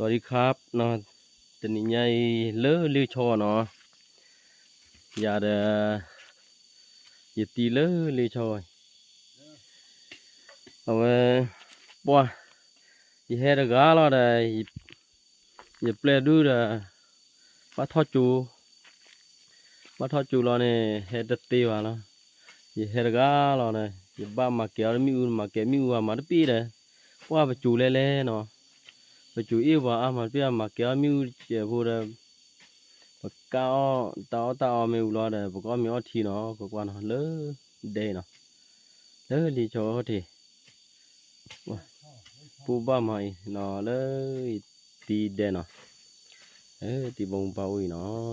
สวัสดีครับ နီၤ, တနံၤညါအံၤလၢလ့ဆီဂီၤနီၤ, ယၤဒီး ယတံၤလၢလ့ဆီဂီၤအံၤ, အဝဲ ပှၢ် ယဟဲတဂၤလီၤဒီး ယပျဲၢ်ဒုဒီး ဘၣ်ထီၣ်ကၠိ ဘၣ်ထီၣ်ကၠိလီၤန့ၣ် ဟဲတသ့ဘၣ်လီၤ, ယဟဲတဂၤလီၤဒီး ယဘၣ်မၤကဲၤအီၤတမ့ၣ်အူ မၤကဲၤမ့ၣ်အူဘၣ်မၤတပ့ၢ်ဒီး ပှၢ်ပစိၤလဲၣ်လဲၣ်နီၤ, ပစိၤအ့ၣ်ပှၤအါမၤတပ့ၢ် မၤကဲၤအီၤမ့ၣ်အူတစဲးဖိဒီး ပကအီၣ်တၢ်အီၣ်တၢ်အီမ့ၣ်အူလီၤဒီး ပကအီၣ်မ့ၤအီထံနီၤ, ကွၢ်ကွၢ်နီၤ လၢဒဲနီၤ, လၢလံာ်ဆီအိၣ်ထံး ပူဘၣ်မၤအံၤနီၤ လၢတံၤဒဲနီၤ, တံၤဘိပၢ်အိၣ်အံၤနီ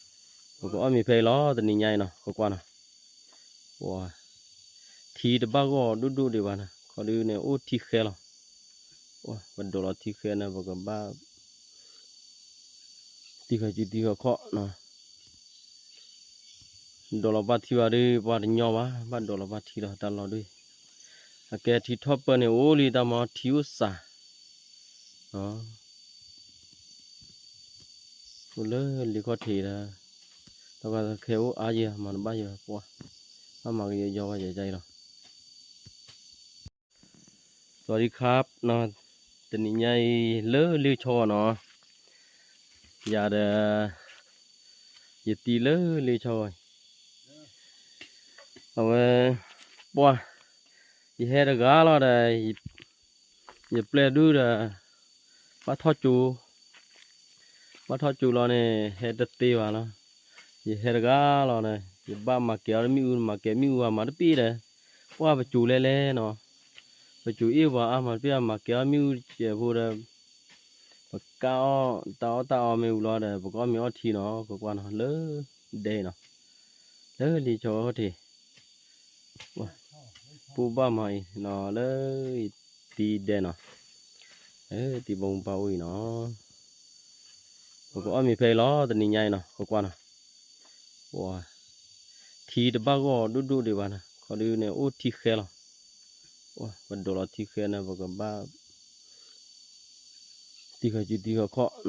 ၤ, ပကအီၣ်မ့ၤဖဲအံၤလီၤ တနံၤညါအံၤနီၤ, ကွၢ်ကွၢ်နီၤ, ထံတဘၣ်ဂီၢ်ဒိၣ်ဒိၣ်ဒံးဘၣ်နီၤ, ခီဒုန့ၣ်အိၣ်ထံဃဲလီၤ, ပဒိးလီၤထံဃဲန့ၣ် ပကဘၣ် တံၤဃီၤစုတံၤဃီၤခီၣ်နီၤ, ဒိးလီၤဘၣ်ထံဘၣ်ဒီး ပှၤတညီဘၣ်, ဘၣ်ဒိးလီၤဘၣ်ထံလီၤ တၢ်လီၢ်ဒုး, အကဲထံထီၣ်ပၢၢ်န့ၣ် အိၣ်လံတၢ်မၤထံအိၣ်စှၤ, အိၣ်လၢလံာ်ခီၣ်ထံးဒီး တၢ်ကီတၢ်ခဲအိၣ်အါယံၤ မၤတဘၣ်ယံၤ ပှၢ်, ဘၣ်မၤကယီကယီဝဲယဲအံၤလီၤ. สวัสดีครับ နီၤ, တနံၤညါအံၤလၢလ့ဆီဂီၤနီၤ, ယၤဒီး ယတံၤလၢလ့ဆီဂီၤအံၤ, အဝဲ ပှၢ် ယဟဲတဂၤလီၤဒီး ယပျဲၢ်ဒုဒီး ဘၣ်ထီၣ်ကၠိ ဘၣ်ထီၣ်ကၠိလီၤန့ၣ် ဟဲတသ့ဘၣ်လီၤ, ယဟဲတဂၤလီၤဒီး ယဘၣ်မၤကဲၤအီၤတမ့ၣ်အူ မၤကဲၤမ့ၣ်အူဘၣ်မၤတပ့ၢ်ဒီး ပှၢ်ပစိၤလဲၣ်လဲၣ်နီၤ, ပစိၤအ့ၣ်ပှၤအါမၤတပ့ၢ် မၤကဲၤအီၤမ့ၣ်အူတစဲးဖိဒီး ပကအီၣ်တၢ်အီၣ်တၢ်အီမ့ၣ်အူလီၤဒီး ပကအီၣ်မ့ၤအီထံနီၤ, ကွၢ်ကွၢ်နီၤ လၢဒဲနီၤ, လၢလံာ်ဆီအိၣ်ထံး ပူဘၣ်မၤအံၤနီၤ လၢတံၤဒဲနီၤ, တံၤဘိပၢ်အိၣ်အံၤနီၤ, ပကအီၣ်မ့ၤဖဲအံၤလီၤ တနံၤညါအံၤနီၤ, ကွၢ်ကွၢ်နီၤ, ထံတဘၣ်ဂီၢ်ဒိၣ်ဒိၣ်ဒံးဘၣ်နီၤ, ခီဒုန့ၣ်အိၣ်ထံဃဲလီၤ, ပဒိးလီၤထံဃဲန့ၣ် ပကဘၣ် တံၤဃီၤစုတံၤဃီၤခီၣ်နီၤ, ဒိးလီၤဘၣ်ထံ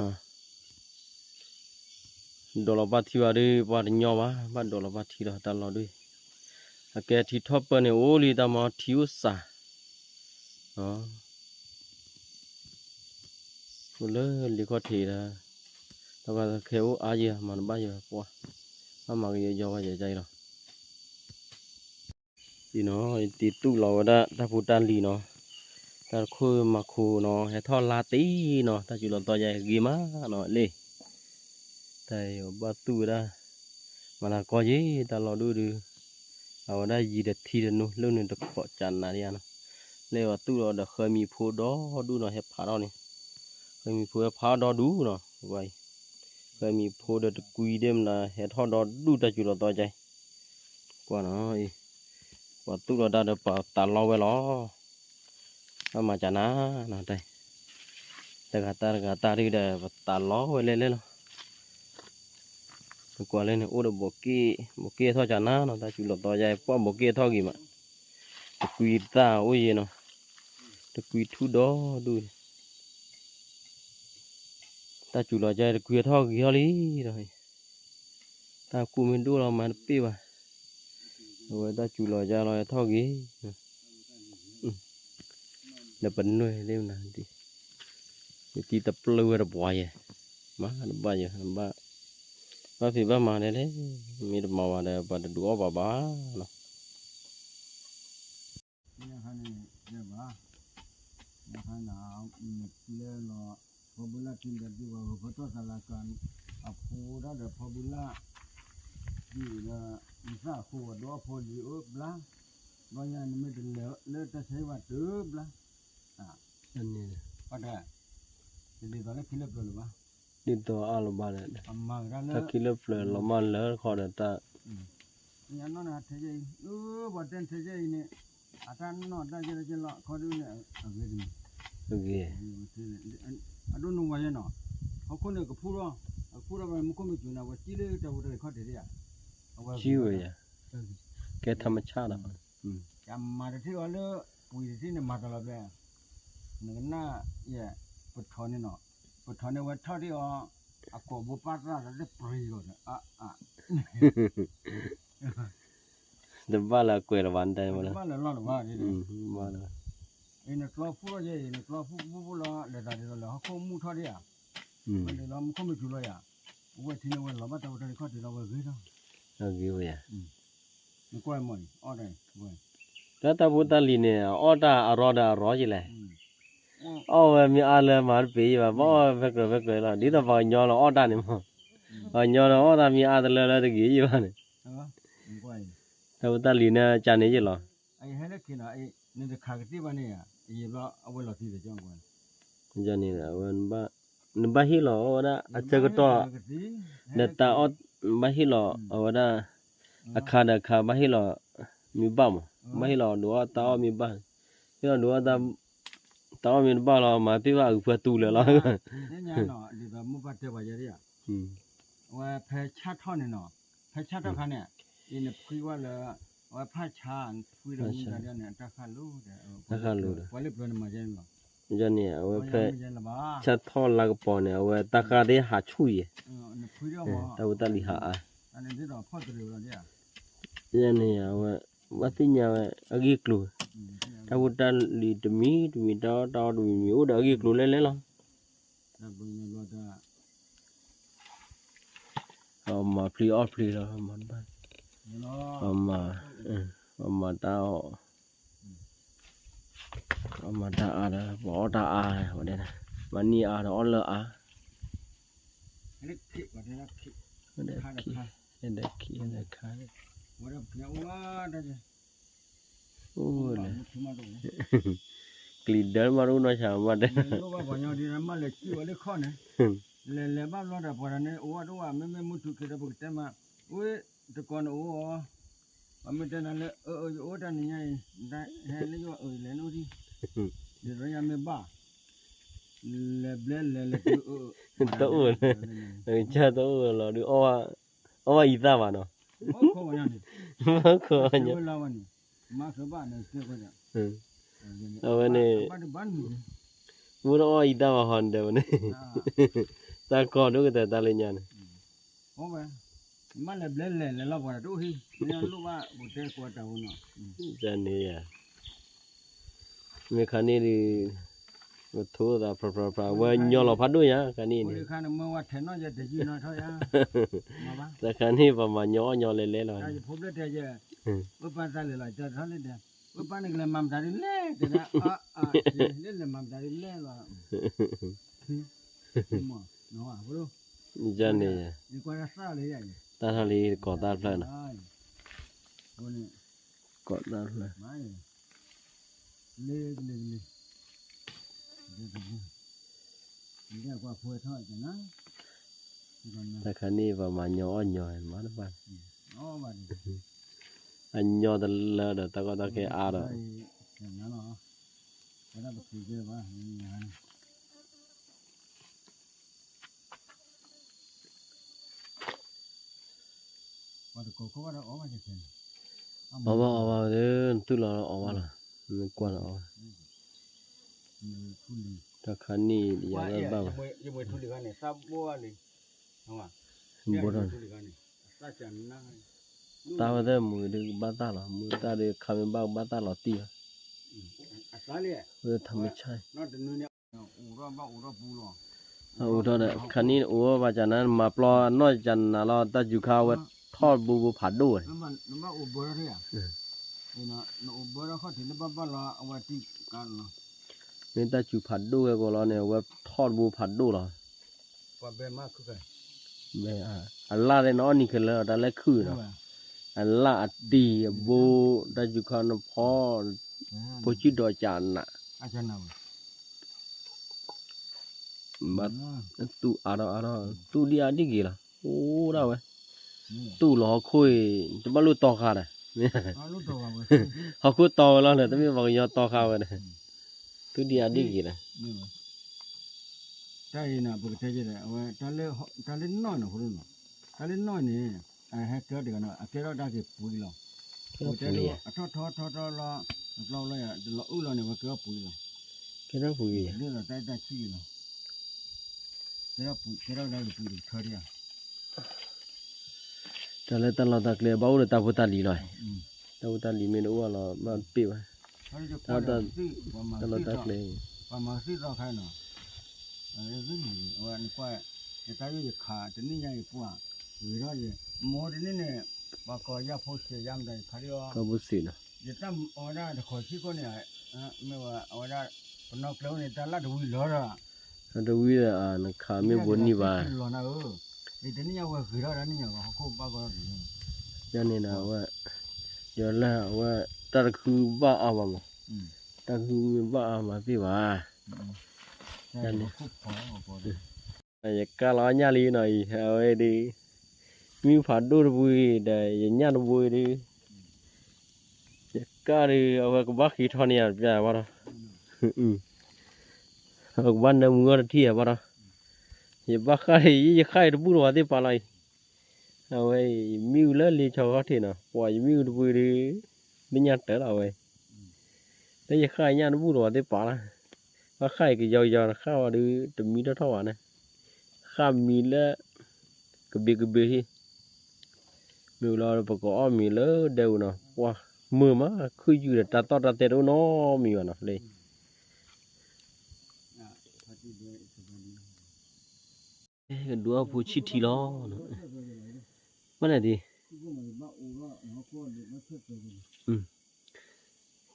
ဘၣ်ဒီး ပှၤတညီဘၣ်, ဘၣ်ဒိးလီၤဘၣ်ထံလီၤ တၢ်လီၢ်ဒုး, အကဲထံထီၣ်ပၢၢ်န့ၣ် အိၣ်လံတၢ်မၤထံအိၣ်စှၤ, အိၣ်လၢလံာ်ခီၣ်ထံးဒီး တၢ်ကီတၢ်ခဲအိၣ်အါယံၤ မၤတဘၣ်ယံၤ ပှၢ်, ဘၣ်မၤကယီကယီဝဲယဲအံၤလီၤ. အံၤနီၤ ယတံၤသူၣ်လီၤဝဲဒၣ်တၢ်ဖိတၢ်လံၤနီၤ, တၢ်တခိၣ်မၤခိနီၤ ဟဲထီၣ်လါတ့ၢ်နီၤ, တၢ်စူၤလီၤသီယဲဂ့ၤမးနီၤ လ့ၣ်, တၢ်အံၤဘၣ်သူၣ်ဝဲဒၣ် မၤလၤကီယ့ၢ်တၢ်လီၢ်ဒုးဒုး, အဝဲဒၣ်ယံၤတထံတနူ လၢနုာ်တခိးကနၤဒံးဧါနီၤ, လၢပှၤသူၣ်လီၤဒီးဃၢမံၤဖိဒီဒူၣ်နီၤ ဟဲဖးထီၣ်န့ၣ်, ဃၢမံၤဖိဟဲဖးထီၣ်ဒီဒူၣ်နီၤ, ဃၢမံၤဖိဒီးတကွံဒ့မနၤ ဟဲထီၣ်ဒီဒူၣ်တၢ်စူၤလီၤသီကါအံၤ, ကွၢ်နီၤအံၤ, ပှၤသူၣ်လီၤတၢ်ဒီးပှၤသးလီဝဲလီၤ, ဘၣ်မၤကနၤနီၤ တၢ်, တဂၤတၢ်တဂၤတၢ်ဒုးဒီး ပသးလီဝဲလဲၣ်လဲၣ်လီၤ. ကွၢ်လၢန့ၣ် အိၣ်ဒီးဘိးက့ၣ်, ဘိးက့ၣ်ထီၣ်ကနၤနီၤ, တၢ်စူၤလီၤသီယါ ပှၢ်ဘိးက့ၣ်ထီၣ်ဂ့ၤမး, တကွံသၣ်အိၣ်ယဲနီၤ, တကွံထူၣ်ဒီဒူၣ်, တၢ်စူၤလီၤယါ တကွံထီၣ်ဂ့ၤထီၣ်လံဒီး တၢ်ကူၣ်မ့ၢ်ဒိၣ်လီၤမၤတပ့ၢ်ဘၣ်, အဝဲတၢ်စူၤလီၤယါလီၤထီၣ်ဂ့ၤ, ဒီးပနွဲၢ်သ့ၣ်မနၤ, ယတံၤတပျၢ်ဝဲတပှၤယဲ, မၤတဘၣ်ယဲ, ဘၣ်ဖံးဘၣ်မၤဒဲးလဲၣ်, မ့ၢ်တမၤဘၣ်ဒီး ပှၤတဒုးအီၣ်ဘၣ်ဘၣ်နီၤ. န့ၣ်အခါန့ၣ် တဲဘၣ်, အခါန့ၣ် နပျဲလီၤ ဖီဘုလၢ်ထံဒီးဒုးဝဲ ဖီထီၣ်သးလၢကၤ အဖိဒၣ်ဒီးဖီဘုလၢ် ဒ်ဒီး နသၣ်အဃိဝဲဒီးအဖိလံၤအိၣ်ဘျါ, ဘျီညါနမ့ၢ်တလဲၤလၢတၢ်ဆါဟံၣ်ဘၣ်တဘျါ, တန့ၣ်, ပှၤတ, တဒ်သိးလၢခံလၢပျၢၤလၢၤဘၣ်, ဒ်သိးအါလီၤဘၣ်ဒီး တၢ်ခံလၢပျၢၤလီၤမၢ်လၢတခီဒီးတၢ် ညါနီၢ်န့ၣ် ထဲယဲအံၤ, ပှၤတဲထဲယဲအံၤန့ၣ်, အတၢ်နီၢ်တၢ်ယဲၢ်တၢ်ယဲၢ်လီၤ အခီဒုးန့ၣ် အဂ့ၤတမံၤ, အဂ့ၤ, အဒိၣ်နဝဲယဲနီၤ, ဟီၣ်ခိၣ်န့ၣ်ကဖူထီၣ်, ကဖူထီၣ်ဘၣ်မူခိၣ်မ့ၢ်စူၤန့ၣ် အဝဲစံၣ်လၢတၢ်ဖိတၢ်လံၤခီၣ်ထံးဒံးဧါ, အဝဲစံၣ်ဝဲယါ, ကဲထးမဆၣ်ဒီး ကမၤတထံၣ်အီၤလၢ ပှံၤတထံၣ်န့ၣ် မၤတလီၤဘျဲၣ်, နကနၣ်ယဲ, ပထီၣ်န့ၣ်နီၤ, ပထီၣ်န့ၣ်ဝဲထီၣ်ဒံးအီၤ, အကိာ်ဘိပၢ်သၣ်လီၤတပျံၤဂီၤဒီး, တဘၣ်လၢအကွဲးလီၤဘၣ်နတဲမ့ၢ်လၢ, တဘၣ်လၢလီၢ်လီၤဘၣ်, နကျီဖှူၣ်ထီၣ်ယဲအံၤ, နကျီဖှူၣ်ဖှူၣ်ဖှူၣ်လီၤ လဲၤသးဒ်သိးလၢဟီၣ်ခိၣ်မူၣ်ထီၣ်ဒံးဧါ, ဝဲဒၣ်လီၤမူခိၣ်မ့ၢ်စူၤလီၤယၤ, အဝဲထံန့ၣ်ဝဲလီၤဘၣ်တၢ်ဖိတၢ်လံၤခီၣ်ထံးလီၤဝဲဂ့ၤထီၣ်, ဂ့ၤဝဲယၤ နကွၢ်မီၢ်အီၣ်တၢ်, တၢ်တၢ်ဖိတၢ်လံၤန့ၣ် အီၣ်တၢ်အရီဒီးအရီကလဲၣ်, အီၣ်ဝဲမ့ၢ်အါလၢမၤတပ့ၤယံၤဘၣ်, ဘၣ်အီၣ်ဝဲဖဲကြၢးဖဲကြၢးလီၤ, ဒ်သိးပှၤကညီလီၤအီၣ်တၢ်န့ၣ်မီၢ်, ပှၤကညီလီၤအီၣ်တၢ်မ့ၢ်အါတလၢလၢတဂ့ၤယံၤဘၣ်န့ၣ်, တၢ်ဖိတၢ်လံၤန့ၣ် ကန့ၣ်ယံၤလီၤ, နတခးကတ့ၢ်ဘၣ်န့ၣ်, ယဘျီအဝဲလီၤတံၢ်ဒီးကၠီကွၢ်, န့ၣ် နဘၣ်ဟ့ၣ်လီၤအီၣ်ဝဲဒၣ် အဆၢကတီၢ်, နတၢ်အီၣ်, ဘၣ်ဟ့ၣ်လီၤအဝဲဒၣ်, အခါဒီးအခါ ဘၣ်ဟ့ၣ်လီၤမ့ၢ်ဘၣ်မး, ဘၣ်ဟ့ၣ်လီၤဒုးအီၣ်တၢ်အီၣ်မ့ၢ်ဘၣ်, ဟ့ၣ်လီၤဒုးအီၣ်တၢ်အီၣ်မ့ၢ်တဘၣ်လီၤ မၤပ့ၢ်ဘၣ်အုးဖှဲတူလၢာ်လီၤ, ဒ်သိးမိၢ်ပၢ်တဲပှၤယဲဒၣ်ဧါ, အဝဲဖဲဆၣ်ထီၣ်န့ၣ်နီၤ, ဖဲဆၣ်ထီၣ်ခါန့ၣ်, အံၤနဖှံဝဲလၢ, အဝဲဖးဆါ, နဖှံဒီးမူဒါဒ်န့ၣ် တၢ်ဃၣ်လိၤဒီး, တၢ်ဃၣ်လိၤဒီး, ပှၤလၢပျၢၤန့ၣ်မၤယဲန့ၣ်လီၤ, ယန့ၣ် အဝဲဖဲ, ဆၣ်ထီၣ်လါကပီၤန့ၣ် အဝဲတၢ်ဃၣ်သ့ၣ်ဟးဆူၣ်ယဲ, တၢ်ဖိတၢ်လံၤဟးအါ, ယန့ၣ် အဝဲ, ဘၣ်သ့ၣ်ညါဝဲ, အဂ့ၢ်ကျိၤ, တၢ်ဖိတၢ်လံၤတမံၤတမံၤ တၢ်အီၣ်တၢ်အီတမံၤမံၤ အိၣ်ဒီးအဂ့ၢ်ကျိၤလဲၣ်လဲၣ်လီၤ, အမၤဖျံအီၣ်ဖျံလီၤ, မၤတဘၣ်, အမၤ, အမၤတၢ်အီၣ်, အမၤတၢ်အါဒီး ပှၤအီၣ်တၢ်အါဝဲဒၣ်, မၤနံၣ်အါဒီးအီၣ်လၢအါ, ဒီးခံ, ဒီးခံ, ဒီးခါ, အိၣ်လၢ, ကလံၤဒၢမးတအိၣ်နီၢ်ဆါမးတဲ, မးလဲၤစံၣ်ဝဲလၢခီၣ်န့ၣ်, လဲၤလဲၤဘၣ်ဘျီဒီးပှၤတဂၤန့ၣ် အိၣ်ဝဲတအိၣ်ဘၣ် မ့မ့ၢ်မုၢ်ထူၣ်ခံဒီးပကတဲမး, ဝဲ, တကိးန့ၣ်အိၣ်အီၤ, ပှၤမ့ၢ်တဲနၤလၢ အၢ ယအိၣ်တၢ်နံၤညါအံၤ, ဟဲလၢယအိၣ်အၢ လဲၤနအိၣ်ဒံး, ဒ်သိးယမ့ၢ်ဘၣ်, လဲၤဘျဲလဲၤလဲၤတုၤအၢ, တအိၣ်, ကတအိၣ်လီၤဒုး, အီၣ်ဘၣ်အံၤသၣ်ဘၣ်နီၤ, မ့ၢ်ခိးဝဲ, အဝဲန့ၣ်, အဝဲန့ၣ်, မ့ၢ်တအီၣ်အံၤသၣ်ဘၣ်ဟီန့ၣ်တဲဝဲန့ၣ်, တၢ်ကီဒိၣ်ကတၢၢ်တၢ်လၢညါန့ၣ် မ့ၢ်လဲၤဘျဲလဲၤလဲၤလီၤပှၤတအိၣ်ဟံၣ်, မ့ၢ်လိၣ်ဘၣ်ပတဲကိးတၢ်ဝဲနီၤ, တၢ်န့ၣ်ယၤ, မ့ၢ်ခါန့ၣ်ဒုး, ပထိသးဖြးဖြးဖြး ဝဲညီလီၤဖးဒိၣ်ညါ ခါန့ၣ်န့ၣ်, တၢ်ခါန့ၣ်ပှၤမၤညီအီၣ်ညီလဲၤလဲၤလီၤ, ဝဲပၢ်န့ၣ်ကလဲၤမၤမတၤဒ်လဲၣ်, တလဲၤမၤမတၤဒ်လဲၣ်လီၤ, န့ၣ်, တၢ်ထီၣ်လံကိးသၣ်ဖျၢၣ်နီၤ, ကိးသၣ်ဖျၢၣ်, တၢ်ခါန့ၣ် ပှၤမၤညီအီၣ်ညီမးတဘၣ်, အညီတလၢဒီး တၢ်ကီတၢ်ခဲအါဒီး အီၣ်ဘၣ်အီၣ်ဘၣ်, နတူၢ်လီၤအီၣ်ဘၣ်ဒီး နကွၢ်လီၤအီၣ်ဘၣ်, တၢ်ခါန့ၣ်ယၤလၢဘၣ်ဘၣ်, တၢ်ဝဲသ့ၣ်မုာ်ဒုးကဘၣ်သၣ်လီၤ, မုာ်တၢ်ဒုးခါမ့ၢ်ဘၣ်ကဘၣ်သၣ်လီၤတံၢ်လီၤ, ဝဲထမဆၢ အိၣ်ထီၣ်ဒီး ခါန့ၣ်အိၣ်ဘၣ်ကနၤ မၤပျီနီၢ်ကနၤလီၤ တၢ်စူၤခါဝဲထီၣ်ဘိဘိဖးဒိၣ်ဝဲ, မ့ၢ်တၢ်စူၤဖးဒိၣ်ဝဲကီးလီၤန့ၣ် အဝဲထီၣ်တဘိဖးဒိၣ်လီၤ, အလၣ်သ့ၣ်နီၣ်အီၣ်နံၤခဲလၢာ် တၢ်လၢခုၣ်နီၤ, အလၣ်အတံၤအဘိ တၢ်စူၤခါနဖီ ဖိဆံးဒီးကနၤ ဘၣ်သူၣ်အါထီၣ်အါထီၣ် သူၣ်ဒံၣ်အါဒံၣ်က့ၤလီၤ အိၣ်ဒၣ်ဝဲ, သူၣ်လီၤဟီၣ်ခိၣ်အံၤ တဘၣ်လိၣ်တီခါဒီး, ဟီၣ်ခိၣ်တီဝဲလီၤဒီး တမ့ၢ်ပှၤကညီတီခါဝဲဒီး, သူၣ်ဒံၣ်အါဒံၣ်က့ၤလီၤ. တၢ်အံၤန့ၣ် ပကတဲယဲဒီး အဝဲ တၢ်လၢနီၢ်နီၤဖိနီၤ, တၢ်လၢနီၢ်န့ၣ် အဟဲကဲထီၣ်တဂၤနီၤ အကဲထီၣ်တၢ်က့ၤပှ့ၤလီၤ, အကဲထီၣ်ပှ့ၤ, အထီၣ်ထီထီထီလီၤ, အကျီလီၤယၤ တလီၤအုၣ်လီၤန့ၣ် ဝဲကဲထီၣ်ပှ့ၤလီၤ, ကဲထီၣ်ပှ့ၤယၤ လၢလီၤတၢ်အဲၣ်တၢ်ဆံၣ်လီၤ ကဲထီၣ်ပူၤကဲထီၣ်ကဒါကပူၤတထၢဒံးဧါ. တၢ်လၢတၢ်လီၢ်တၢ်ကျဲ ဘၣ်အိၣ်ဒီးတၢ်ဖိတၢ်လံၤလီၤ. တၢ်ဖိတၢ်လံၤမ့ၢ်တအိၣ်လီၤ ဘၣ်ပ့ၢ်ဘၣ်. တၢ်လီၢ်တၢ်ကျဲ ပှၤမၤသံသီခါနီၤ, ယတၢ်ယိၣ်ယခးတနံၣ်ညါအံၤပှၢ်, ဂ့ၤထီၣ်ယၤ, မိၢ်တနံၣ်န့ၣ် ပှၤကိးယၢ်ဖိစဲးယၢ်မတၤယခးဒံးအီၤ, ယတၢ်အဝဲဒၣ်တခီဆံခိၣ်န့ၣ်, မ့ၢ်ဝဲအဝဲဒၣ် ပနီၢ်ကျဲအိၣ်န့ၣ် တၢ်လၢတဝံၤလီၤဒီး, တဝံၤဒီး နခးမ့ၢ်ဘိးနံၣ်ဘၣ် လီၤနၤဧၢ, တနံၣ်ညါဝဲဂ့ၤထီၣ်ဒၣ်နံၣ်ညါဂီၤဟီၣ်ခိၣ်ဘၣ်ကီၢ်ဂ့ၤ, ယန့ၣ်ဒီးအဝဲ, ယလၢအဝဲ, တၢ်တခုဘၣ်အါဘၣ်မး, တၢ်တခုမ့ၢ်ဘၣ်အါမးသ့ၣ်ဘၣ်, ယကၢ်လီၤအညၣ်လံနီၤအံၤ အဝဲဒၣ်, မ့ၢ်ဖးဒိၣ်တဘိဒီး ယညၣ်တဘိဒီး, ယကၢ်ဒီး အဝဲကဘၣ်ဃ့ထီန့ၢ်ယၤတပျၢ်ဘၣ်ဒီး, အကဘၣ်နၢမူအီၤတထံၣ်ယၤဘၣ်ဒီး, ယဘၣ်ဃၣ်အံၤ ယဃၣ်အံၤတဘူၣ်တဝၤသ့ၣ်ပာ်လီၤအံၤ, အဝဲအံၤ ယမ့ၣ်အူလၢလ့ဆီခီၣ်ထံးနီၤ ပှၤယမ့ၣ်အူတဘိဒီး, လၢညါတၢ်လီၤအဝဲ, လၢယဃၣ်အံၤညၣ်တဘူၣ်တဝၤသ့ၣ်ပာ်လီၤ, ဘၣ်ဃၣ်အံၤကယီကယီတဃၣ်ဝဲဒီး တမံထီၣ်ထီၣ်ဘၣ်န့ၣ်, ဃၣ်မံလၢ, ကဘ့ၣ်ကဘ့ၣ်ဟံၣ် မ့ၢ်လီၤပကအီၣ်မ့ၤလၢဒဲပူၤနီၤ ပှၤမုာ်မး ခုၣ်ယုၢ်ဒီးတၢ်သီၣ်တၢ်သဲတအိၣ်နီတမံၤဘၣ်နီၤလၢ, ကဒုးအီၣ်ဖိဆံၣ်ထံလီၤ, ဘၣ်န့ၣ်ဒ်,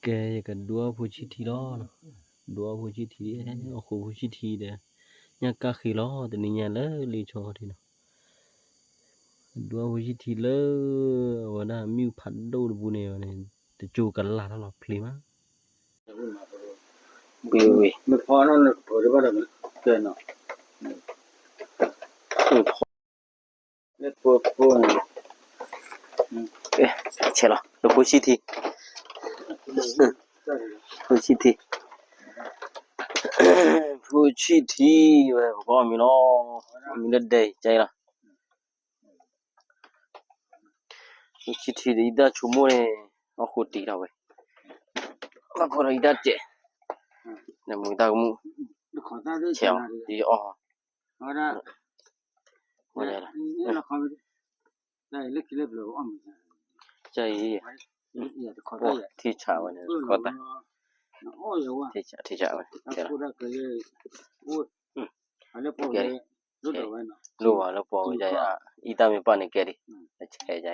ကဲ ယကဒုးအီၣ်ဖိဆံၣ်ထံလီၤ, ဒုးအီၣ်ဖိဆံၣ်ထံ, အီၣ်ဃိးဖိဆံၣ်ထံဒီး, ညၣ်ကၢ်ဃ့လီၤ တနံၤညါလၢလ့ဆီထံနီၤ ဒုးအီၣ်ဖိဆံၣ်ထံလၢ, အဝဲဒၣ်မ့ၣ်အူဖးဒိၣ်တပူၤန့ၣ်, တကၠိကလးထီၣ်လီၤဖျ့မး, ဝံၤဝံၤ, ဆဲးလီၤ လၢဖိဆံၣ်ထံ, ဖိဆံၣ်ထံ, ဖိဆံၣ်ထံ, ဝဲပကအီၣ်မ့ၤလီၤ, မ့ၢ်လၢဒဲအံၤ ကဲလီၤ ဆံၣ်ထံဒီးအံၤတၢ်ဆိကမိၣ်န့ၣ်, အီၣ်ဃိတံၢ်လီၤဝဲ, ဘၣ်ခိၣ်ဒီးအံၤတၢ်စဲး, နမူတၢ်ကမူၣ်, ဆဲးအီၤ, ယအီၣ်, ဝဲဒၣ်, လၢခံလၢပျၢၤအီၣ်မ့ၤ, ကဲအံၤ, ထံဆးဝဲန့ၣ် တခီတၢ်, ထံဆးဝဲ, ကဲလီၤ, ကဲလီၤ, လိၣ်ဝဲလၢပှၤဝဲယၤ, အံၤတၢ်မ့ၢ်ပာ်န့ၣ်ကဲဒံး, ဆဲးယၤ,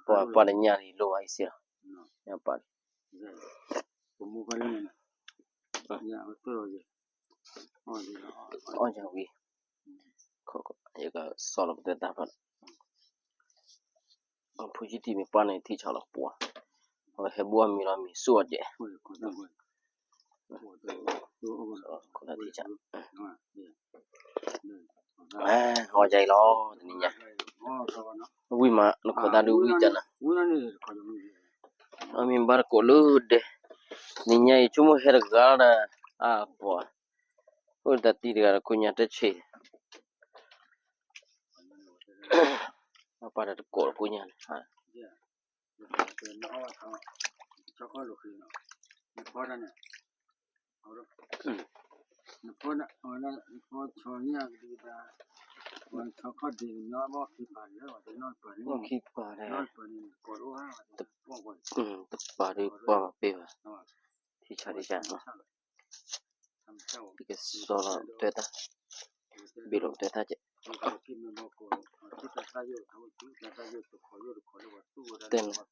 ပှၤပာ်တညၣ်လံလိၣ်ဝဲအံၤစ့ၢ်လီၤ, ညၣ်ပာ်လံ, အီၣ်ယၤဝံၤ, ယကစီၢ်လီၤပတဲတၢ်ဖးလီၤ, ဖိဆံၣ်ထံမ့ၢ်ပာ်န့ၣ်ထံဆးလီၤပှၤ, အဝဲဟဲဘိၣ်အီၣ်မ့ၤလီၤမ့ၤဆူၣ်အီၣ်ကဲး, ခိၣ်နၢ်ထံဆး, အီၣ်ယၤအံၤလီၤ, တနံၤညါ, ဝံၣ်မး နခိးသၣ်ဒုးဝံၣ်ကနၤ, အမ့ၢ်ဘၣ်တကိးလၢဒဲ, နံၤညါအံၤဆိကမိၣ်ဟဲတဂၤလီၤဒီး, အပှၤ, အိၣ်တၢ်တံၤတဂၤဒီးကိးညါတဆံး, အပၢ်ဒီးတကိးလၢကိးညါန့ၣ်, ခံပာ်ဒီးပှၢ်မၤပ့ၢ်ဘၣ်, ထံဆးထံဆး, ယကစီၢ်လီၤတဲတၢ်, ဘ့ၣ်လိာ်တဲတၢ်ကဲး, တဲန့ၣ်,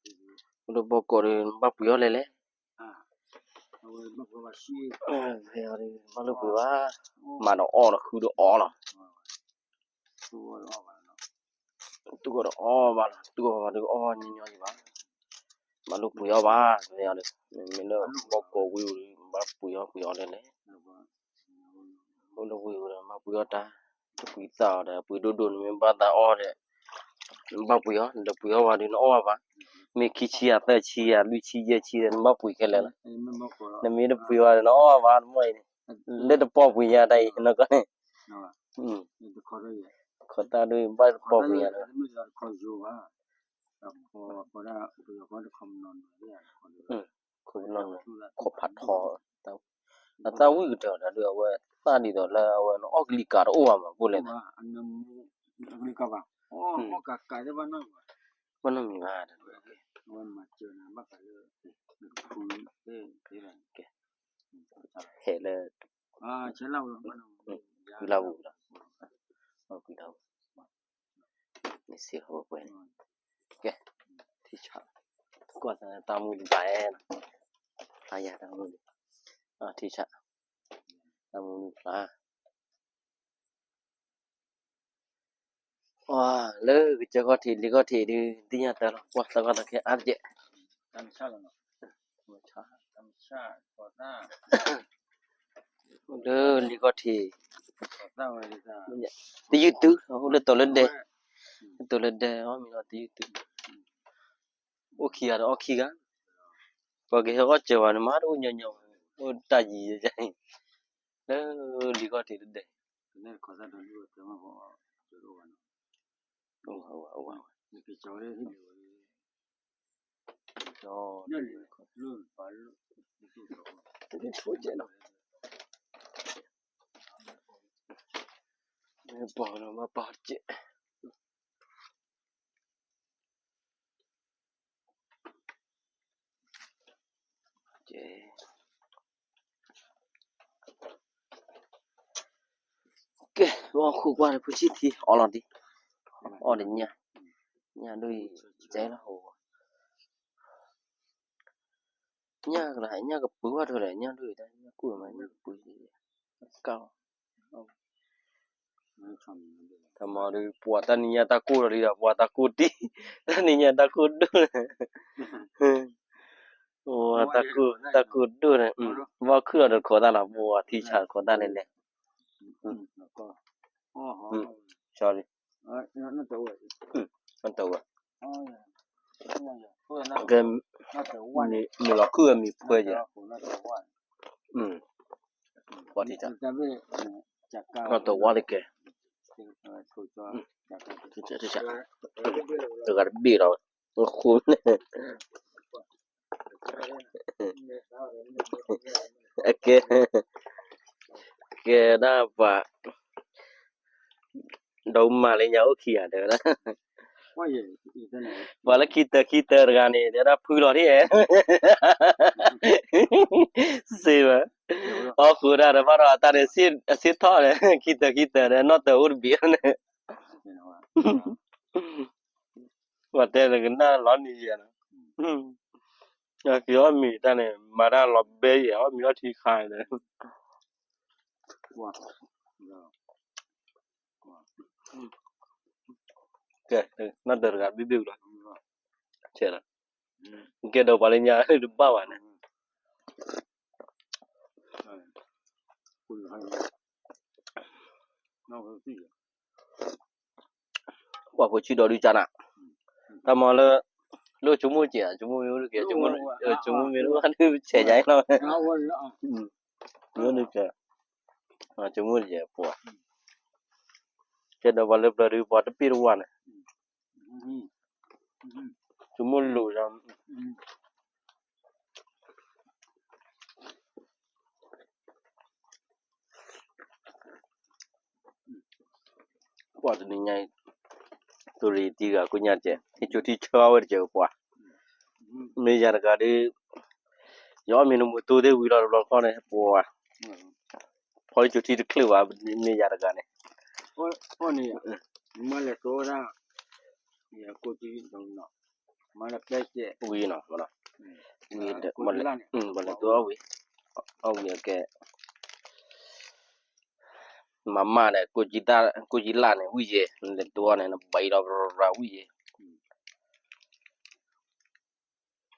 လၢဘီကီးဒီးနဘၣ်ပှ့ၤအီၤလဲၣ်လဲၣ်, ဖဲအံၤဒီးဘၣ်လိာ်ပှ့ၤဘၣ်, မၤဒီးအီၣ်ဒီးဃုဒီးအီၣ်လီၤ, တူၢ်အီၣ်ဒီးအီၣ်ဘၣ်လီၤ, တူၢ်အီၣ်ဘၣ်ဒီးအီၣ်ညီညီယံၤဘၣ်, ဘၣ်လိာ်ပှ့ၤအီၤဘၣ်, ဖဲအံၤဒီး, မ့မ့ၢ်လၢဘီကီးဝံၤဒီး ဘၣ်ပှ့ၤအီၣ်ပှ့ၤအီၤလဲၣ်လဲၣ်, အိၣ်လၢဝံၤဝံၤဒီး ဘၣ်ပှ့ၤအီၣ်တၢ်, တပှ့ၤသၣ်အီၤဒီး ပှ့ၤဒိၣ်ဒိၣ်န့ၣ် မ့ၢ်ဘၣ်သးအီၣ်ဒီး, နဘၣ်ပှ့ၤအီၤ, နတပှ့ၤအီၣ်ဘၣ်ဒီး နအီၣ်ဘၣ်, မ့ၢ်ခံဆံယၤ သၢဆံယၤ လွံၢ်ဆံယဲၢ်ဆံဒီး နဘၣ်ပှ့ၤခဲလၢာ်လီၤ, နမ့ၢ်တပှ့ၤအီၤဒီး နအီၣ်ဘၣ်တမီၢ်အံၤန့ၣ်, လၢတပီၢ်ပှ့ၤညါတၢ်အံၤ နကီၢ်န့ၣ်, ခိးသၣ်ဒုးဘၣ်တပီၢ်ပှ့ၤညါ, ခိးဖးထီ, တၢ်, ခိးဖးထီ, တၢ်, အသၣ်ဝံၣ်ကတၢၢ်ဒီး အဝဲသၣ်ဒ်သိးလၢအဝဲနအီၣ်ကလံၤကးတအိၣ်ဘၣ်မး ဘၣ်လဲၣ်, ဘၣ်နီတမံၤဘၣ်, ဘၣ်နီတမံၤဘၣ်, ဟဲလၢ ကွံလၢ်ပူၤလီၤ, ကွံလၢ်ပူၤ, န့ၣ်စ့ၢ်ကီးဝဲပှဲၤန့ၣ်, ကဲ, ထံဆး, ကွၢ်သးတၢ်မူဒံးဘၣ်အဲၣ်နီၤ, ဖျါယၤတၢ်မူဒံး, ထံဆး, တၢ်မူဒံးဖျါ ပှၤလၢကစၢၢ်ခီၣ်ထံး လံာ်ခီၣ်ထံးဒုး သ့ၣ်ညါတၢ်လီၤ, ကွၢ်သီခီၣ်သီခဲအါတက့ၢ်, လၢလံာ်ခီၣ်ထံး, တယုၢ်တုၤ အအိၣ်လၢတီၤလၢဒဲ, လၢတီၤလၢဒဲ အီၣ်မ့ၤလီၤတယုၢ်တုၤ, အိၣ်ခံဂၤဒီးအီၣ်ခံဂၤ, ပှၤကဟဲအီၣ်စၢၤဝဲန့ၣ် မ့ၢ်တအိၣ်ညီညီ, အိၣ်တၢ်ယံၤယံၤ, လၢလံာ်ခီၣ်ထံးတဒဲး, ပှၤကညီဘၣ်ပာ်တကဲး, ကဲ, ဘၣ်ဃိကွၢ်ဒီးဖိဆံးထံ အီၣ်လီၤဒံး, အီၣ်ဒီးညၣ်, ညၣ်ဒိၣ်အံၤ, ကဲလီၤ, ညၣ်ကလါ ညၣ်ကပုၤဘၣ်ထွဲလဲၣ်, ညၣ်ဒိၣ်အံၤ တၢ်ညၣ်ကူၣ်မး ညၣ်ကပုၤ, ကၢ်လီၤ တၢ်မၤဒီး ပှၤတၢ်နံၤညါတၢ်ကိၢ်ဒီးလံဒီး ပှၤတၢ်ကိၢ်တံၢ်, တၢ်နံၤညါတၢ်ကိၢ်ဒိၣ်, ပှၤတၢ်ကိၢ်ဒိၣ်န့ၣ်, ဘၣ်ခုၣ်လီၤဒီးခိးတၢ်လီၤ, ပှၤထံဆးခိးတၢ်လဲၣ်လဲၣ်, sorry, တဝဲ, မ့ၢ်လီၤခုၣ်ဝဲမံၤဖှဲကဲ, ပှၤထံဆး, နီၢ်တဝါတကဲ, တဂၤတဘ့ၣ်လီၤ, ဃိန့ၣ်, ကဲ, ကဲဒၣ်ပှၤ ဒီးမၤလၢညါအိၣ်ခံဂၤတဲဝဲဒၣ်, ပှၤလၢခံတၢၤခံတၢၤတဂၤန့ၣ် တဲဒၣ်ဖုလီၤဒ်အဲၣ်, စ့ဝဲ, အီၣ်ဃုာ်ဒၣ်ဒီးဘၣ်ဒီးအတၢ်န့ၣ် အဆ့ထီၣ်န့ၣ် ခံတၢၤခံတၢၤဒီး နီၢ်တၢၤအိၣ်တဘ့ၣ်န့ၣ်, ပှၤတဲလၢကနၣ်လီၤနံၤယဲၢ်နီၤ, က့ၤအီၣ်မ့ၤတၢ်န့ၣ် မၤတၢ်လီၤဘဲယဲၢ် အီၣ်မ့ၤအီထံခါဒီး ကဲ, နီၢ်တၢၤတဂၤဘ့ၣ်ဘ့ၣ်ဝံၤလီၤ, ဆဲးလီၤ, ကဲဒီးပှၤလၢညါတဘၣ်ဘၣ်န့ၣ်, ပှၤဖိဆံးဒီးဒုးကနၣ်, တၢ်မၤလၢ, လၢဆိကမိၣ်ကဲး, ဆိကမိၣ်မ့ၢ်အိၣ်တကဲး, ဆိကမိၣ်မ့ၢ်တအိၣ်ဘၣ်ဒုးဆဲးညါအံၤလီၤ, ဆိကမိၣ်တကဲး, ပှၤ, ကဲဒီးပှၤလၢပျၢၤဒုးပှၤတပ့ၢ်တဝါန့ၣ်, ဆိကမိၣ်လိာ်လီၤ ပှၤတနံၤညါအံၤ, တိၤရံတံၤဂၤကိးညါတကဲး ဟံးကၠိထံဆၢဝဲတကဲးပှၤ, မ့ၢ်ယၤတဂၤဒီး, ယအီၣ်မ့ၤနမူးတိသ့ၣ်ဝံၤလီၤတဘျီခီန့ၣ် ပှၤ, ဖီဟံးကၠိထံတချုးဘၣ် မ့ၢ်ယၤတဂၤန့ၣ်, မၤလဲၤတိၤဝဲဒၣ်, ဝံၤနီၤ, မၤလဲၤတိၤအီၣ်ဝံၤ, အီၣ်ဝံၤအကဲ မၤမၢ်ဒီး ကိၣ်ကံလၢ်န့ၣ် ဝံၤယဲၢ်, လဲၤတိၤအီၣ်န့ၣ် နဘံဒီးရၤဝံၤယဲၢ်, လီၤ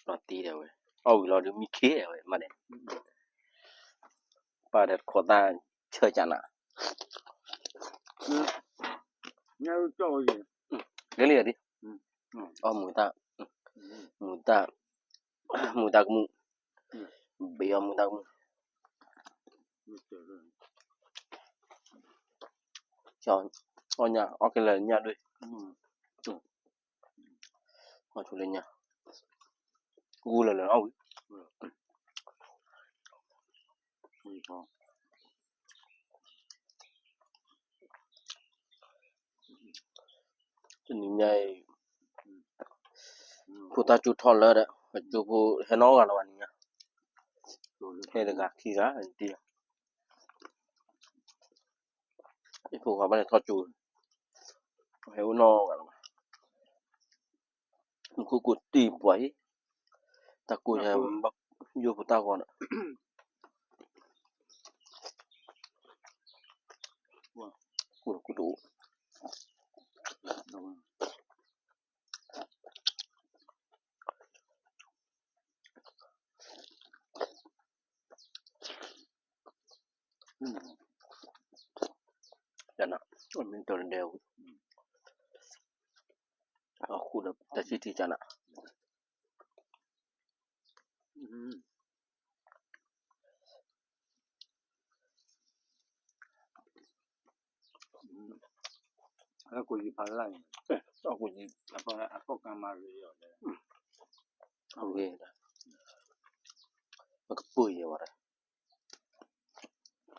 တံၢ်ဒၣ်ဝဲ, အီၣ်ဝံၤလီၤဒုးမံခ့ဝဲမးန့ၣ်, ပၢ်ဒီးတခိးသၣ်ဆၢကနၤ, လံလံဒ်, အီၣ်မူၤတၢ်, မူၤတၢ်, မူၤတၢ်ကမူၣ်, ဘ့ၣ်အီၣ်မူၤတၢ်ကမူၣ်, အီၣ်ညၣ် အီၣ်ကလဲၤညၣ်ဒွဲၣ်, အီၣ်ဆိလၢညၣ်, ဂူာ်လၢာ်လၢာ်အီၣ်ဝံၤ တနံၤညါအံၤ ဖိသၣ်ကၠိထီၣ်လၢဒီး ကၠိဖိဟဲနီတဂၤလၢၤဘၣ်နံၤညါ, ဟဲတဂၤခံဂၤတံၢ်, ဖိခွါဘၣ်လဲၤထီၣ်ကၠိ, ဟဲအိၣ်နီတဂၤလၢၤဘၣ်, မူခိၣ်ကိးတံၢ်ပှၤအံၤ, တၢ်ကိၢ်ယၤ ယိၣ်ဖိတၢ်ဂီၤဒီး ကိၢ်တအိၣ် ကနၣ် မ့ၢ်တၢ်ဒဲဝံၤ အဃိဒီးတၢ်ဆံၣ်ထံကနၣ် အကိၣ်ယံၤဖးလၢ်န့ၣ် အကိၣ်ယံၤ အကိၣ်ကမၤရံၤအီၤလဲၣ် အဝဲဒၣ် ပကပၢၢ်ယဲဝဲဒၣ်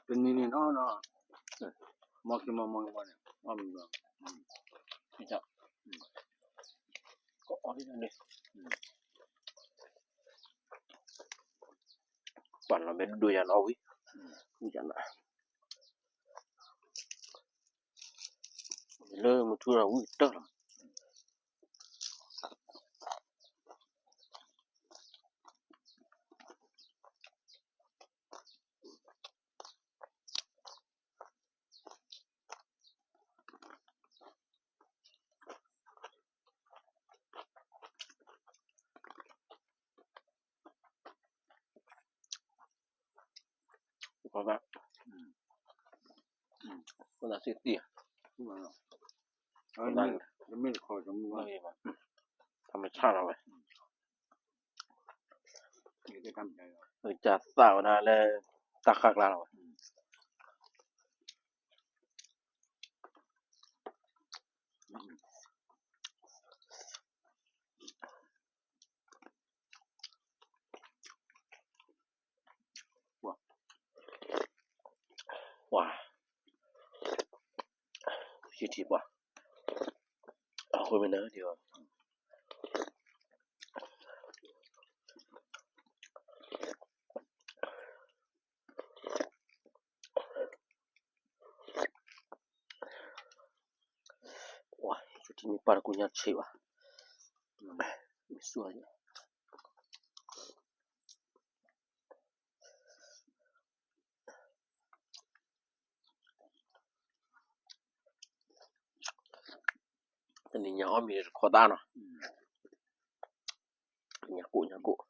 တနံၤန့ၣ်နီၤနီၤ မီၢ်က့ၤမီၢ်မီၢ်က့ၤမီၢ်န့ၣ် အီၣ်မံၤဘၣ် ကီအီၣ်ဒ်န့ၣ် ပှၤလီၤမဲာ်ဒိၣ်ယၤနီၤဝံၤ ဝံၤယၤနီၤ လၢမုၢ်ထူၣ်ဒီးဝံၤတၢၢ်လီၤ ဃိသး ဃိသးစ့ၢ်သံၣ် တမ့ၢ်တခီ တမ့ၢ်ဘၣ် တမ့ၢ်ဆၣ်လီၤဝဲ ကစၢ်သၣ်ဝဲဒၣ်လၢ တၢ်ဃၣ်ကျါလီၤဝဲ ပှၤ ယထံၣ်ပှၤ အဃိမ့ၢ်နၤဒ်အီၤ ပှၤ ယထံၣ်မ့ၢ်ပၢ်တကိးညါဆံးဘၣ် မ့ၢ်စူၢ် တနံၤညါအီၣ်မ့ၤတခီသၣ်နီၤ ညါကိၣ်ညါကိၣ် က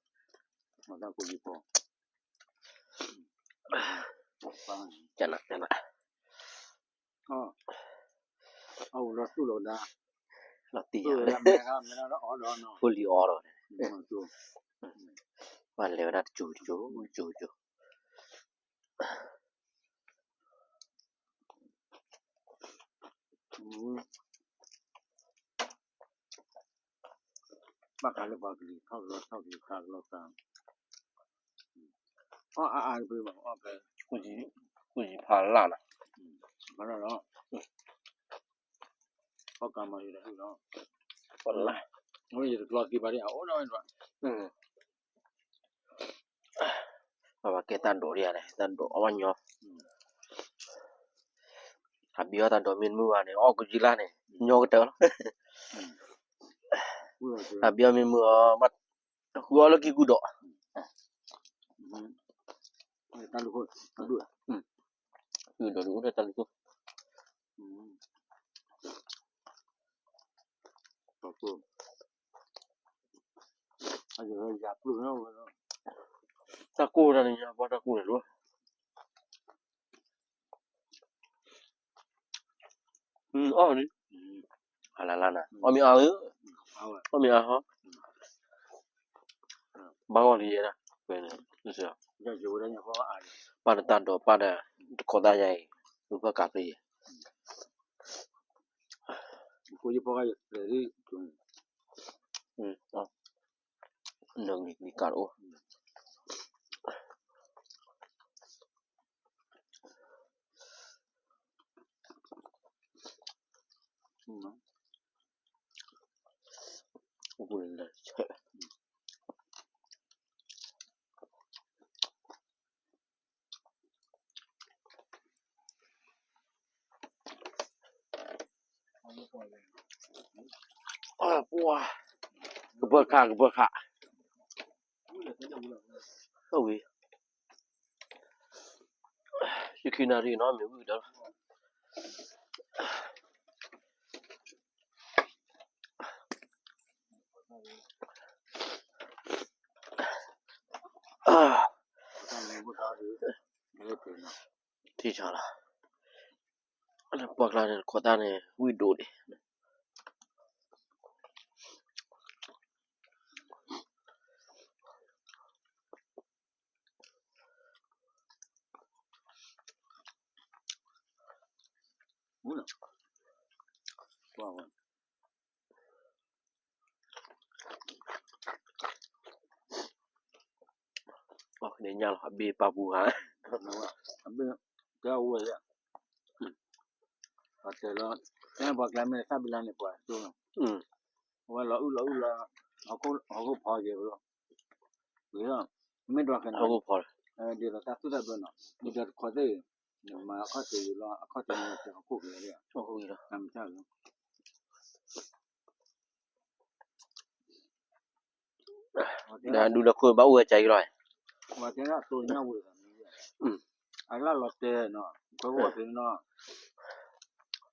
နၣ်ကနၣ် လီၤတံၢ်ယၤလၢ ဖိလံၤအီၣ်ဒီး ပှၤလဲၤဝဲဒၣ်တကၠိတကၠိ တကၠိတကၠိ ဘၣ်ဃးလၢပှၤကလုာ်ထီၣ်ကလီထီၣ်ကလီသးကလီသး အီၣ်အါအါတပှဲၤဘၣ် အီၣ်ဖဲ ကူၣ်ယံၤဖးလၢ်နီၤ ဖးလၢ်လီၤ အီၣ်ကမၤယံၤဒီးဟ့ၣ်လီၤ ဖးလၢ် အဝဲယတကျီသံဘၣ်ဒ်အအိၣ်နီၤဝဲဒၣ် ပှၤဘၣ်ကဲတၢ်ဒိးဒ်ယၤန့ၣ် တၢ်ဒိးအီၣ်ဘၣ်ညီ ဟးဘံအီၣ်တၢ်ဒိးမ့ၢ်တမုာ်ဘၣ်န့ၣ် အီၣ်ကူၣ်ယံၤလၢ်န့ၣ် ညီကတၢၢ်လီၤ ဟးဘံအီၣ်မ့ၢ်မုာ်အီၤ မ့ၢ်ဃုအီၣ်လၢကံၢ်ကူၣ်ဒိး တၢ်လူၢ်ခိၣ် ကံၢ်ကူၣ်ဒိးဒ်အိၣ်ဒီးတၢ်လူၢ်ခိၣ် တၢ်ကိၢ်တၢ်န့ၣ်ညါ ဘၣ်တၢ်ကိၢ်န့ၣ်လီၤ အီၣ်န့ၣ် အလၢလၢနၤ အီၣ်မ့ၢ်အါဧၢ အီၣ်မ့ၢ်အါဟီ ဘၣ်ဂီၢ်လံယဲဒၣ် ဝဲန့ၣ် ပၢ်တတၢ်ဒိးပၢ်ဒီး တခိးသၣ်ယၤအံၤ ဝဲဖၢၣ်ကးဖဲယဲ ကိၣ်ယဖီကယဲၢ် တ နဂံၢ်ကလံၤကးတအိၣ် ပှၤ ကဘၢခး ကဘၢခး အိၣ်ဝံၤ ယခံနၣ်ရံၣ်နီၤ မ့ၢ်ဝံၤကဒီးလီၤ ထံၣ်ဆါလီၤ ပှၢ်ကျါန့ၣ် တခိးသၣ်န့ၣ် ဝံၣ်ဒိၣ်ဒံး န့ၣ်ညါလီၤ အဘ့ၣ်ပာ်ပူၤဧါ အဘ့ၣ် ကဲဝဲ ပှၤတဲလီၤ တဲပှၤကျါမ့ၢ်သၣ်ဘံလါန့ၣ် ပှၤတိၢ်လီၤ အဝဲလီၤအုၣ်လီၤအုၣ်လီၤ ဟီၣ်ခိၣ်ဖီယဲၢ်ဘျီ ဝံၤလီၤ မ့ၢ်ဒွးကနၣ် ဒ်သိးတၢ်သူၣ်တၢ်ဘျၢနီၤ ဒ်သိးတခီသ့ၣ် နမၤအခီၣ်ထံးယံၤလီၤ အခီၣ်ထံးန့ၣ် တဲဟီၣ်ခိၣ်ကလဲၤလီၤ တၢ်မ့ၢ်တၢ်လီၤ ဒ်လၢခိၣ်ဘၣ်အိၣ်ဝဲကၢ်အံၤလီၤ ပှၤတဲဒၣ်တိၢ်ညၣ်ဝံၤ အလၢလီၤတဲာ်နီၤ ခွဲးဝီၢ်သ့ၣ်နီၤ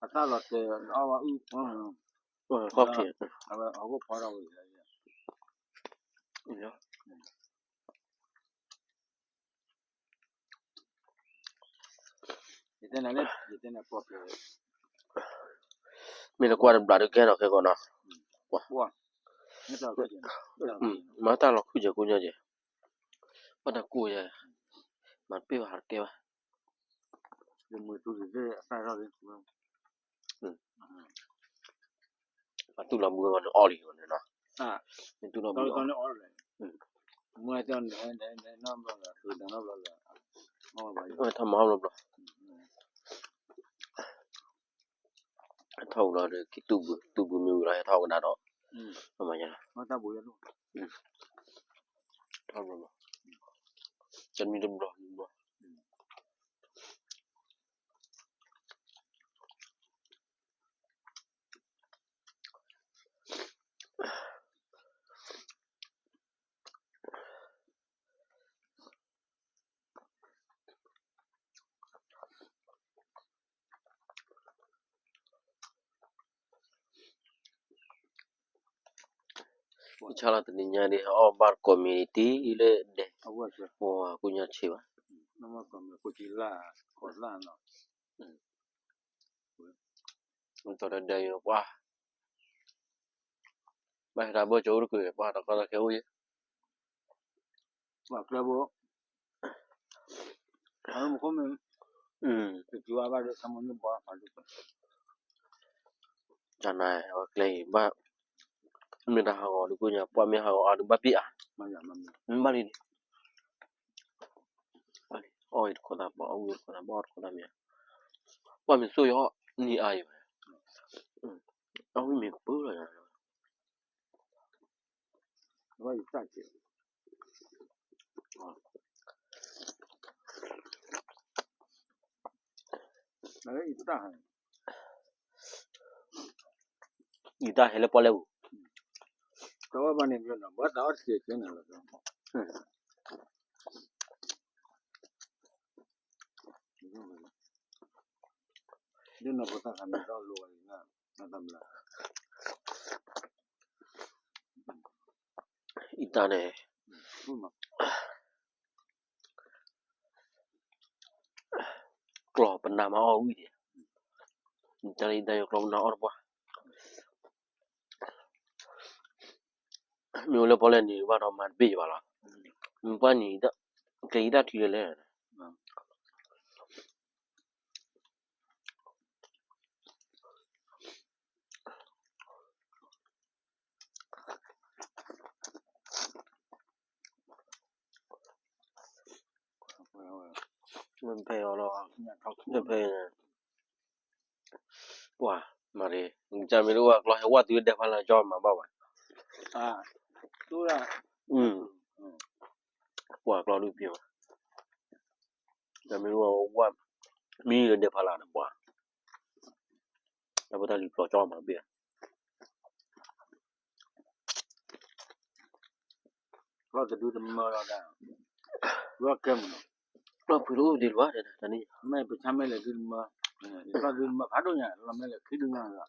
အသၣ်လီၤတဲာ် အီၣ်ဝဲအုၣ် ခီၣ်ထံး အဝဲဟီၣ်ခိၣ်ဖီထီၣ်ဝဲ ယတဲနၤလၢ ယတဲနၤပှၤဖဲ မ့ၢ်လၢကွၢ်တဘျီဒုးကဲထီၣ်ခဲကီးနီၤ ပှၤ မ့ၢ်တၢ်လီၤခုၣ်ကဲၤကိးညါကဲၤ ဘၣ်တၢ်ကိၢ်ယဲၤ မၤတပ့ၢ်ဘၣ်ဟးတကဲဘၣ် ယမ့ၢ်တူၢ်လံ အသၣ်ထီၣ်လံ ပှၤတူၢ်လီၤဘှံးဝဲန့ၣ်အီၣ်လံဝဲန့ၣ်နီၤ မ့ၢ်တူၢ်လီၤဘှံးအီၣ် မ့ၢ်နီဘျီလီၤ ထီၣ်မၤဘျီဘျီ ထီၣ်ဝံၤလီၤဒီး က့ၤတူၢ်ဘှံး တူၢ်ဘှံးမ့ၢ်ဝံၤလီၤ ဟဲထီၣ်ကဒါဒီး မၤညါလီၤ ထီၣ်ဘျီဘျီ တနွံတဘျီ နွံဘျီ ဆါလီၤတနံၤညါဒ် အီၣ်ဘၣ် community လၢဒဲး ပှၤကူၣ်ညါဆံးဘၣ် တီၤဒဲးဒဲးယိၤပှၢ် ဘၣ်ဟဲတၢ်ဘၢၣ်ကၠိအိၣ်တကုာ် ပှၤတၢ်ကီတၢ်ခဲအိၣ်ယဲ ပှၤကျဲဘိ အမူခိၣ်မ့ၢ် တကံဝါဘၣ်ဒီး ဆၣ်မိၣ်န့ၣ်ဘီ တၢ်နၤအဝဲကျဲအံၤဘၣ် မ့ၢ်တၢ်ဟးဂီၤဒုးကိၣ်ညါ ပှၤမ့ၢ်ဟးဂီၤအါဒုးဘၣ်ပ့ၢ်အါ မ့ၢ်ဘၣ်လံ အီၣ်အံၤတခိးသၣ်ဘီ အဝံၣ်တခိးသၣ်ဘီ အီၣ်တခိးသၣ်မ့ၢ် ပှၤမ့ၢ်စိၣ်ယီၤအီၣ်နံၤအါယံၤဝဲ အဝံၣ်မ့ၢ်ကပၢလီၤ ယတၢ်ဟဲလၢပီၣ်လဲၣ်ပူၤ တဝဲဘၣ်န့ၣ် ဘၣ်သးအီၣ်တက့ၢ်ကဲန့ၣ်လီၤ ဒ်နီၢ်ဖိသၣ်ခါမ့ၢ်ထီၣ်လိဝဲအံၤ နတၢ်ဘျါ အံၤတၢ်န့ၣ် ကျီၢ်ပနၢ်မၤအီၣ်ဝံၣ်ဒံး တၢ်လၢယတၢ်ယိၤကျီၢ်ပနၢ်အီၣ်တပှၢ် မ့ၢ်အိၣ်လၢပီၣ်လဲၣ်နံၤဘၣ်ဒီးမၤတဘ့ၣ်ယဘၣ်လီၤ မ့ၢ်ပှၢ်နံၤ ကျဲယတၢ်ထံလၢလဲၣ် ပှၤ ဖဲအီၤလီၤ, ဖဲ, ပှၤ, မၤရ့, ကမ့ၢ်တအိၣ်အကျီ ဟဲဝဲတုၤဒဲးဖးလၢကၠီမၤဘၣ်ဘၣ်, ပှၤကျီဒုးဖံးဘၣ်, ကမ့ၢ်တအိၣ်ဝဲ, မံလၢဒဲးဖးလၢ်ဒီးပှၤ, တၢ်ဖိတၢ်လံၤကျီကၠီမၤဘၣ် လီၤတဒုတမၢလီၤဒၣ်, လီၤကဲမနီၤ, လီၤဖုးတအိၣ်ဒံးလၢၤဘၣ်တနံၤ, မ့ၢ်ပဆါမ့ၢ်လဲၤဒုတမၢ, လီၤဒုတမၢဖးဒိၣ်ညါ လီၤမ့ၢ်လဲၤခံဒုညါလီၤ,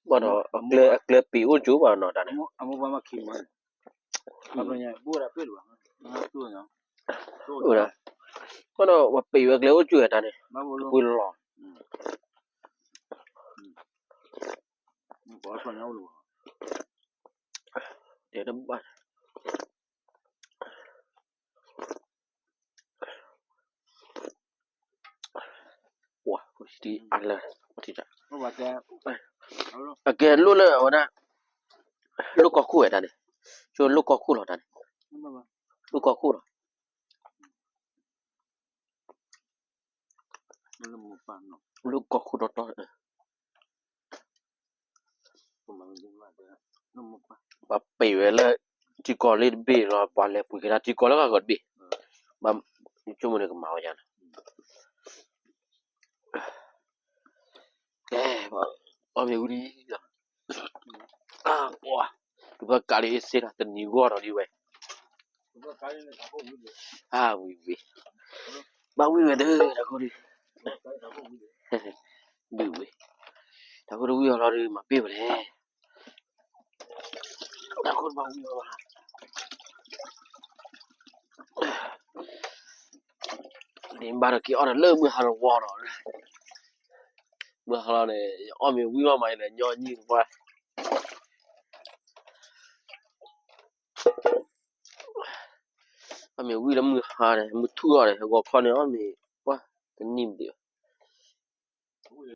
ဘၣ်ဒီး အကျဲပံးအိၣ်ကၠိဘၣ်နီၤတၢ်န့ၣ်, ဘၣ်ဒီးပှၤပံးဝဲကျဲအိၣ်ကၠိတၢ်န့ၣ်, ပှ့ၤလီၤ, တဲတဘၣ် ပှၤ, အလၢ, အကဲလိၣ်လၢအဝဲဒၣ်, လိၣ်ကီၢ်ခိၣ်ဝဲတၢ်န့ၣ်, ဆိလိၣ်ကီၢ်ခိၣ်လီၤတၢ်န့ၣ်, လိၣ်ကီၢ်ခိၣ်လီၤ, လိၣ်ကီၢ်ခိၣ်တီတီ ပှၤပံးဝဲလၢ ထံကီၢ်လၢတဘ့ၣ်လီၤ ပှၤလဲၤပှ့ၤက့ၤတၢ်ထံကီၢ်လၢဂၤဂီၤတဘ့ၣ်, ဘၣ်ဆိကမိၣ်န့ၣ်ကမၤဝဲယါန့ၣ်, ကဲ, အီၣ်မ့ၢ်ဝံၤလံ, ပှၤ, ကဘၣ်ကးလံအ့ၣ်စ့လီၤ တနံၤဂီၢ်ဒီးဒ်ဝဲ, ဝံၤဝံၤ, ဘၣ်ဝံၤဝဲတၢ်ခိၣ်ဒုး, ဒုးဝံၤ, တၢ်ခိၣ်တဝံၤအီၤလီၤဒုး မၤပ့ၢ်ဝဲလဲၣ် တၢ်ခိၣ်တဘၣ်ဝံၤဘၣ်, ဒ်ဘၣ်ဒီးက့ၤအီၣ်ဒီးလၢမုၢ်ဟါတဝီဒီး, မုၢ်ဟါလီၤန့ၣ် ယအီၣ်မ့ၢ်ဝံၤဘၣ်မး ယလဲၤညီနုၢ်တပှၢ်, အီၣ်မ့ၢ်ဝံၤလၢမုၢ်ဟါန့ၣ် မုၢ်ထူၣ်အီၤန့ၣ် ဂီၤခီန့ၣ် အီၣ်မ့ၢ်ပှၢ်တနံၣ်ဒံးဘၣ်